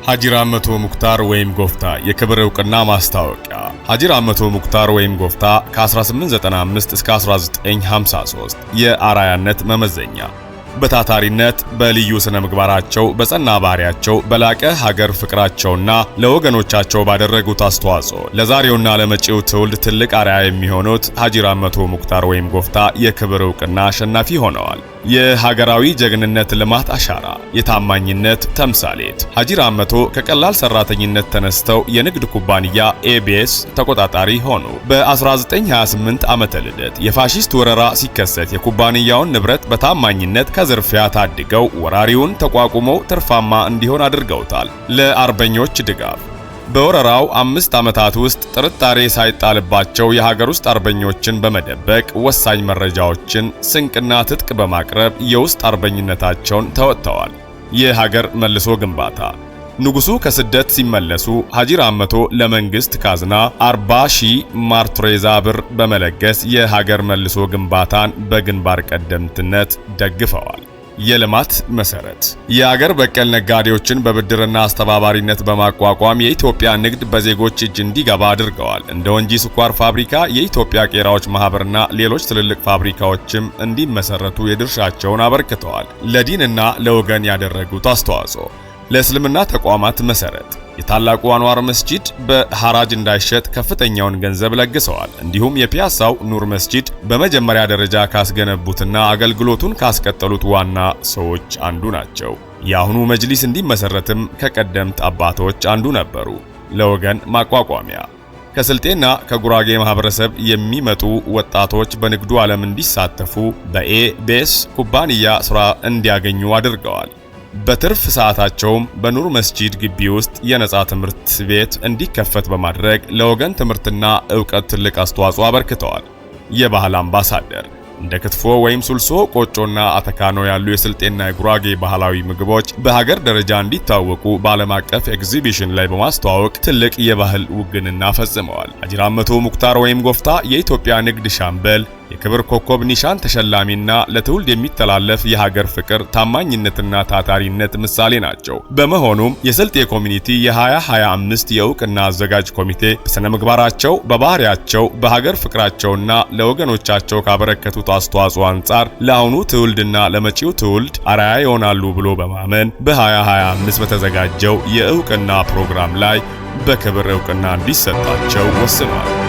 ሀጂ ራመቶ ሙክታር ወይም ጎፍታ የክብር ዕውቅና ማስታወቂያ። ሀጂ ራመቶ ሙክታር ወይም ጎፍታ ከ1895 እስከ 1953 የአርአያነት መመዘኛ በታታሪነት፣ በልዩ ስነ ምግባራቸው፣ በጸና ባህሪያቸው፣ በላቀ ሀገር ፍቅራቸውና ለወገኖቻቸው ባደረጉት አስተዋጽኦ ለዛሬውና ለመጪው ትውልድ ትልቅ አርአያ የሚሆኑት ሀጂ ራመቶ ሙክታር ወይም ጎፍታ የክብር ዕውቅና አሸናፊ ሆነዋል። የሀገራዊ ጀግንነት ልማት አሻራ፣ የታማኝነት ተምሳሌት። ሀጂ ራመቶ ከቀላል ሰራተኝነት ተነስተው የንግድ ኩባንያ ኤቢኤስ ተቆጣጣሪ ሆኑ። በ1928 ዓመተ ልደት የፋሺስት ወረራ ሲከሰት የኩባንያውን ንብረት በታማኝነት ከዝርፊያ ታድገው ወራሪውን ተቋቁመው ትርፋማ እንዲሆን አድርገውታል። ለአርበኞች ድጋፍ በወረራው 5 ዓመታት ውስጥ ጥርጣሬ ሳይጣልባቸው የሀገር ውስጥ አርበኞችን በመደበቅ ወሳኝ መረጃዎችን፣ ስንቅና ትጥቅ በማቅረብ የውስጥ አርበኝነታቸውን ተወጥተዋል። የሀገር መልሶ ግንባታ ንጉሱ ከስደት ሲመለሱ ሀጂ ራመቶ ለመንግስት ካዝና 40,000 ማርትሬዛ ብር በመለገስ የሀገር መልሶ ግንባታን በግንባር ቀደምትነት ደግፈዋል። የልማት መሰረት የአገር በቀል ነጋዴዎችን በብድርና አስተባባሪነት በማቋቋም የኢትዮጵያ ንግድ በዜጎች እጅ እንዲገባ አድርገዋል። እንደ ወንጂ ስኳር ፋብሪካ፣ የኢትዮጵያ ቄራዎች ማህበርና ሌሎች ትልልቅ ፋብሪካዎችም እንዲመሰረቱ የድርሻቸውን አበርክተዋል። ለዲንና ለወገን ያደረጉት አስተዋጽኦ ለእስልምና ተቋማት መሰረት የታላቁ አንዋር መስጂድ በሐራጅ እንዳይሸጥ ከፍተኛውን ገንዘብ ለግሰዋል። እንዲሁም የፒያሳው ኑር መስጂድ በመጀመሪያ ደረጃ ካስገነቡትና አገልግሎቱን ካስቀጠሉት ዋና ሰዎች አንዱ ናቸው። የአሁኑ መጅሊስ እንዲመሰረትም ከቀደምት አባቶች አንዱ ነበሩ። ለወገን ማቋቋሚያ ከስልጤና ከጉራጌ ማህበረሰብ የሚመጡ ወጣቶች በንግዱ ዓለም እንዲሳተፉ በኤቤስ ኩባንያ ስራ እንዲያገኙ አድርገዋል። በትርፍ ሰዓታቸውም በኑር መስጂድ ግቢ ውስጥ የነጻ ትምህርት ቤት እንዲከፈት በማድረግ ለወገን ትምህርትና ዕውቀት ትልቅ አስተዋጽኦ አበርክተዋል። የባህል አምባሳደር እንደ ክትፎ ወይም ሱልሶ፣ ቆጮና አተካኖ ያሉ የስልጤና የጉራጌ ባህላዊ ምግቦች በሀገር ደረጃ እንዲታወቁ በዓለም አቀፍ ኤግዚቢሽን ላይ በማስተዋወቅ ትልቅ የባህል ውግንና ፈጽመዋል። ሀጂ ራመቶ ሙክታር ወይም ጎፍታ የኢትዮጵያ ንግድ ሻምበል፣ የክብር ኮከብ ኒሻን ተሸላሚና ለትውልድ የሚተላለፍ የሀገር ፍቅር፣ ታማኝነትና ታታሪነት ምሳሌ ናቸው። በመሆኑም የስልጤ community የ2025 የእውቅና አዘጋጅ ኮሚቴ በስነ ምግባራቸው፣ በባህሪያቸው፣ በሀገር ፍቅራቸውና ለወገኖቻቸው ካበረከቱት አስተዋጽኦ አንጻር ለአሁኑ ትውልድና ለመጪው ትውልድ አርአያ ይሆናሉ ብሎ በማመን በ2025 በተዘጋጀው የእውቅና ፕሮግራም ላይ በክብር እውቅና እንዲሰጣቸው ወስኗል።